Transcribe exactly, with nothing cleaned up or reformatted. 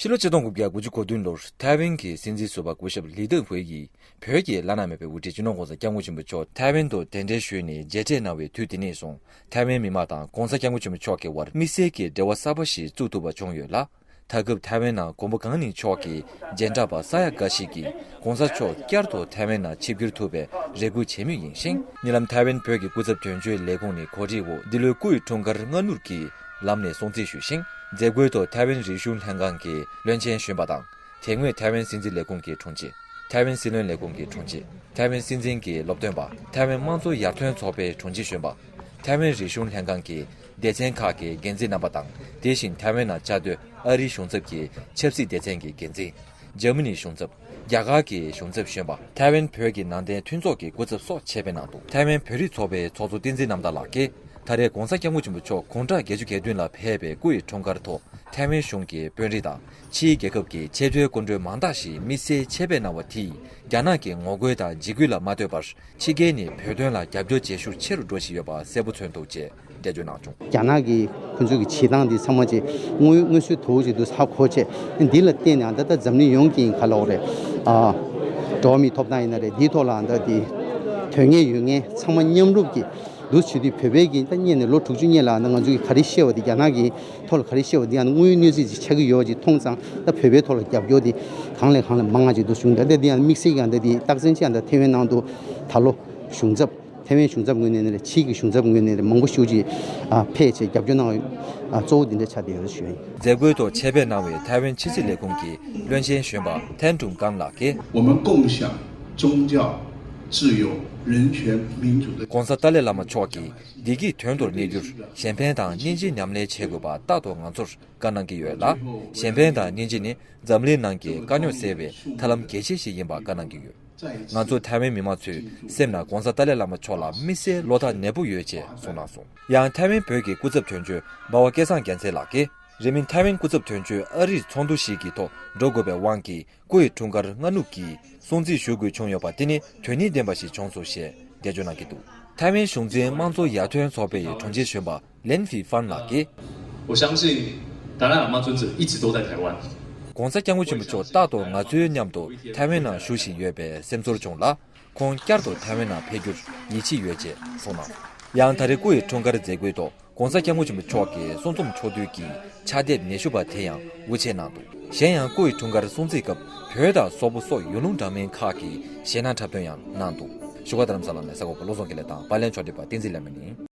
ཕྱི་ལོ་ཆིག་སྟོང་དགུ་བརྒྱ་དགུ་བཅུ་གོ་བདུན་ལོར་ཐའེ་ཝན་གྱི་སྲིད་འཛིན་ཟུར་པ་སྐུ་ཞབས་ལི་ཏེ་ཧུའེ་ཡིས་བོད་ཀྱི་བླ་ན་མེད་པའི་དབུ་ཁྲིད་སྤྱི་ནོར་༸གོང་ས་༸སྐྱབས་མགོན་ཆེན་པོ་མཆོག་ཐའེ་ཝན་དུ་གདན་འདྲེན་ཞུས་ནས་མཇལ་འཕྲད་གནང་བའི་དུས་དེ་ནས་བཟུང་ཐའེ་ཝན་མི་དམངས་དང་༸གོང་ས་༸སྐྱབས་མགོན་ཆེན་པོ་མཆོག་གི་དབར་དམིགས་བསལ་གྱི་འབྲེལ་བ་གསར་པ་ཞིག་བཙུགས་ཐུབ་པ་བྱུང་ཡོད་ལ། ད་སྐབས་ཐའེ་ཝན་ནང་མགོན་པོ་གང་ཉིད་མཆོག་གི་མཇལ་འཕྲད་པ་ས་ཡ་འགའ་ཞིག་གིས་༸གོང་ས་མཆོག་བསྐྱར་དུ་ཐའེ་ཝན་ནང་ཆིབས་བསྒྱུར་ཐུབ་པའི་རེ་སྐུལ་བྱེད་མུས་ཡིན་ཞིང་། ཉེ་ལམ་ཐའེ་ཝན་བོད་ཀྱི་སྐུ་ཚབ་དོན་གཅོད་ལས་ཁུངས་ནས་གོ་སྒྲིག་འོག་འདི་ལོའི་སྐུ་ཡི་འཁྲུངས་སྐར་སྔ་སྣུར་གྱི་ལམ་ནས་སྲུང་བརྩི་ཞུས་ཤིང་། མཛད་སྒོའི་ཐོག་ཐའེ་ཝན་རིག་གཞུང་ལྷན་ཁང་གི་བློན་ཆེན་གཞོན་པ་དང་། དེ་སྔོན་ཐའེ་ཝན་སྲིད་འཛིན་ལས་ཁུངས་ཀྱི་དྲུང་ཆེ། ཐའེ་ཝན་སྲིད་བློན་ལས་ཁུངས་ཀྱི་དྲུང་ཆེ། ཐའེ་ཝན་སྲིད་འཛིན་གྱི་སློབ་སྟོན་པ། ཐའེ་ཝན་དམངས་གཙོ་ཡར་ཐོན་ཚོགས་པའི་དྲུང་ཆེ་གཞོན་པ། ཐའེ་ཝན་རིག་གཞུང་ལྷན་ཁང་གི་སྡེ་ཚན་ཁག་གི་འགན་འཛིན་རྣམ་པ་དང་། དེ་བཞིན་ཐའེ་ཝན་ནང་བཅའ་སྡོད་ཨ་རིའི་གཞུང་ཚབ་ཀྱི་ཆབ་སྲིད་སྡེ་ཚན་གྱི་འགན་འཛིན། འཇར་མ་ནིའི་གཞུང་ཚབ། རྒྱ་གར་གྱི་གཞུང་ཚབ་གཞོན་པ། ཐའེ་ཝན་བོད་ཀྱི་ནང་བསྟན་མཐུན་ཚོགས་ཀྱི་སྐུ་ཚབ་སོགས་ཆེད་ཕེབས་གནང་འདུག་ཐའེ་ཝན་བོད་རིགས་ཚོགས་པའི་ཚོགས་གཙོ་བསྟན་འཛིན་རྣམ་དག་ལགས་ཀྱིས། ད་རེས་༸གོང་ས་༸སྐྱབས་མགོན་ཆེན་པོ་མཆོག་དགུང་གྲངས་བརྒྱད་ཅུ་གྱ་བདུན་ལ་ཕེབས་པའི་སྐུ་ཡི་འཁྲུངས་སྐར་ཐོག་ཐའེ་ཝན་གཞུང་གི་དཔོན་རིགས་དང་ཕྱིའི་རྒྱལ་ཁབ་ཀྱི་ཆེས་མཐོའི་སྐུ་མགྲོན་མང་དག་ཞིག་དམིགས་བསལ་ཆེད་ཕེབས་གནང་བ་དེས་རྒྱ་ནག་གི་ངོ་རྒོལ་དང་འཇིགས་སྐུལ་ལ་མ་ལྟོས་པར། ཕྱི་རྒྱལ་ནས་བོད་དོན་ལ་རྒྱབ་སྐྱོར་བྱེད་ཤུགས་ཆེ་རུ་འགྲོ་བཞིན་ཡོད་པ་གསལ་པོ་མཚོན་འདུག་ཅེས་འགྲེལ་བརྗོད་གནང་བྱུང་། རྒྱ་ནག་གི་ཁོ་ཚོའི་གི་བྱེད་སྟངས་འདི་ཚང་མ་ཅིག་དངོས་དངོས་སུ་དོ་ཅིག་འདུག་ཧ་གོ་བྱས། འདི་ལ་བརྟེན་ནས་ད་ལྟ་འཛམ་གླིང་ཡོངས་ཀྱི་ག་ལ་འོ་རེད། ཨ། འགྲོ་བ་མིའི་ཐོབ་ཐང་ཡིན་ན་རེད། འདིའི་ཐོག་ལ་ད་འདི་དོན་གཉེར་ཡོད་མཁན་ཚང་མ་མཉམ་རུབ་ཀྱིས་འདུག་བྱེད་དུས། བོད་པའི་གི་ད་སྔོན་ནས་ལོ་དྲུག་ཅུ་སྔོན་ལ་ད་ང་ཚོ་གི་ག་རེ་བཤད་པ་འདི། རྒྱ་ནག་གི་ཐོག་ལ་ག་རེ་བཤད་པ་འདི་ཡང་དངོས་ཡོད་གནས་ཚུལ་ཅིག་ཆགས་ཀྱི་ཡོད་པ་ཅིག་མཐོང་ཙང་། ད་བོད་པའི་ཐོག་ལ་རྒྱབ་སྐྱོར་འདི་གང་ལས་གང་ལས་མང་ང་ཅིག་འདུག་བྱུང་། ད་ལྟ་འདི་ཡང་དམིགས་བསལ་ཡང་ད་འདི་རྟགས་མཚན་ཅིག་ཡང་ད་ཐའེ་ཝན་ནང་དུ་ད་ལོ་གཞུང་ཚབ། ཐའེ་ཝན་གཞུང་ཚབ་ངོས་ནས་རེད། ཕྱིའི་གི་གཞུང་ཚབ་ངོས་ནས་རེད། མང་པོ་ཞེ་ཅིག་ཨ་ཕེབས་བྱས་རྒྱབ་སྐྱོར་གནང་བ། ཨ་གཙོ་བོ་འདི་འདྲ་ཆགས་བསྡད་ཡོད་ཞུ་ཡིན། མཛད་སྒོའི་ཐོག་ཆེད་ཕེབས་གནང་བའི་ཐའེ་ཝན་ཕྱི་སྲིད་ལས་ཁུངས་ཀྱི་བློན་ཆེན་གཞོན་པ་ཐན་ཀྲུང་ཀང་ལགས་ཀྱིས། 我们共享宗教、自由、人权、民主的 ༸གོང་ས་ཏཱ་ལའི་བླ་མ་མཆོག་གིས་བདེ་སྐྱིད་དོན་དུ་གནས་རྒྱུར་གཞན་ཕན་དང་སྙིང་རྗེ་མཉམ་ལས་བྱེད་དགོས་པ་རྟག་ཏུ་ང་ཚོར་བཀའ་གནང་གི་ཡོད་ལ། གཞན་ཕན་དང་སྙིང་རྗེ་ནི་འཛམ་གླིང་ནང་གི་དཀའ་རྙོག་སེལ་བའི་ཐབས་ལམ་གལ་ཆེ་ཞིག་ཡིན་པ་བཀའ་གནང་གི་ཡོད། ང་ཚོ་ཐའེ་ཝན་མི་མང་ཚོའི་སེམས་ནང་༸གོང་ས་ཏཱ་ལའི་བླ་མ་མཆོག་ལ་དམིགས་བསལ་བློ་ཐག་ཉེ་པོ་ཡོད་ཅེས་གསུངས་གནང་སོང་། ཡང་ཐའེ་ཝན་བོད་ཀྱི་སྐུ་ཚབ་དོན་གཅོད་འབའ་བ་སྐལ་བཟང་རྒྱལ་མཚན་ལགས་ཀྱིས། རིང་མིན་ཐའེ་ཝན་སྐུ་ཚབ་དོན་གཅོད་ཨ་རིར་ཚོགས་འདུ་ཞིག་གི་ཐོག་འགྲོ་དགོས་པའི་དབང་གིས། སྐུ་ཡི་འཁྲུངས་སྐར་སྔ་ནུབ་ཀྱི་སྲུང་བརྩི་ཞུ་དགོས་བྱུང་ཡོད་པ་དེ་ནི་དོན་སྙིང་ལྡན་པ་ཞིག་བྱུང་སོང་ཞེས་འགྲེལ་བརྗོད་གནང་གི་འདུག་ཐའེ་ཝན་གཞུང་འཛིན་དམངས་གཙོ་ཡར་ཐོན་ཚོགས་པའི་དྲུང་ཆེ་གཞོན་པ་ལན་ཧྥི་ཧྥན་ལགས་ཀྱིས། 我相信达赖喇嘛尊者一直都在台湾。 ༸གོང་ས་༸སྐྱབས་མགོན་ཆེན་པོ་མཆོག་རྟག་ཏུ་ང་ཚོའི་མཉམ་དུ་ཐའེ་ཝན་ནང་བཞུགས་བཞིན་ཡོད་པའི་སེམས་ཚོར་བྱུང་ལ། ཁོང་བསྐྱར་དུ་ཐའེ་ཝན་ནང་ཕེབས་རྒྱུར་ཡིད་ཆེས་ཡོད་ཅེས་གསུངས་གནང་། ཡང་ད་རེས་སྐུ་ཡི་འཁྲུངས་སྐར་མཛད་སྒོའི་ཐོག་༸གོང་ས་༸སྐྱབས་མགོན་ཆེན་པོ་མཆོག་གི་གསུང་རྩོམ་ཕྱོགས་བསྡུས་ཀྱི་ཕྱག་དེབ་ཉི་ཤུ་པ་དེ་ཡང་དབུ་འབྱེད་གནང་འདུག་གཞན་ཡང་སྐུ་ཡི་འཁྲུངས་སྐར་སྲུང་བརྩིའི་སྐབས་བོད་དང་སོག་པོ་སོགས་ཡུལ་ལུང་འདྲ་མིན་ཁག་གི་གཞས་སྣ་འཁྲབ་སྟོན་ཡང་གནང་འདུག་བཞུགས་སྒར་རྡ་རམ་ས་ལ་ནས་གསར་འགོད་པ་བློ་བཟང་དགེ་ལེགས་དང་པར་ལེན་ཕྱོགས་སྒྲིག་པ་བསྟན་འཛིན་ལེགས་མ་ཡིན།